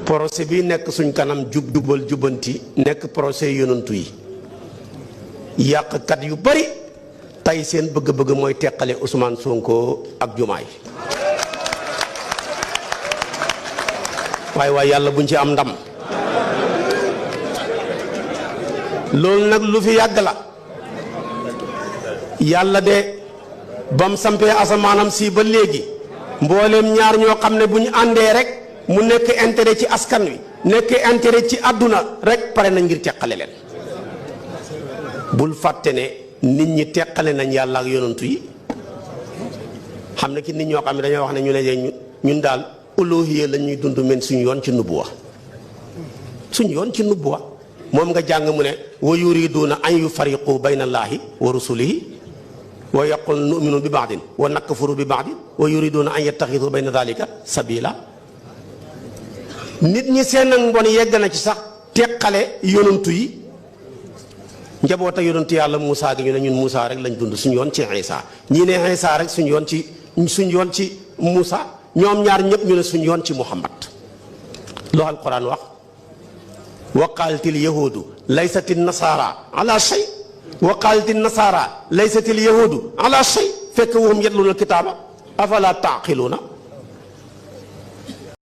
procès bi nekk suñ kanam jubal jubanti nekk procès yonantu yi yàqkat yu bari tey seen bëgg-bëgg mooy teqale Ousmane Sonko ak Diomaye waaye yàlla buñ ci am ndam loolu nag lu fi yàgg la yàlla de bam sampee asamaanam si ba léegi mbooleem ñaar ñoo xam ne bu ñu àndee rek mu nekk intérêt ci askan wi nekk intérêt ci àdduna rek pare nañ ngir teqale leen bul fàtte ne nit ñi teqale nañ yàlla ak yonantu yi xam ne ki nit ñoo xam ne dañoo wax ne ñu ne ñun daal uluhiyya la ñuy dund men suñu yoon ci nubuwa moom nga jàng mu ne wa yuriduuna an yufariqu bayna allaahi wa rusulihi wa yaqul nu'minu bi baadin wa nakfuru bi baadin wa yuriduuna an yattaxidu bayna dalika sabila nit ñi seen ak mbon yegg na ci sax teqale yonantu yi njaboot ak yonantu yàlla Moussa gi ñu ne ñun Moussa rek lañ dund suñu yoon ci Isa ñii ne Isa rek suñu yoon ci Moussa ñoom ñaar ñëpp ñu ne suñu yoon ci Muhammad loo alquran wax wa qaalatil yahuudu laysatil nasaara ala shay wa qaalatil nasaara laysatil yahuudu ala shay fekk wahum yatluuna alkitaaba afala taaqiluuna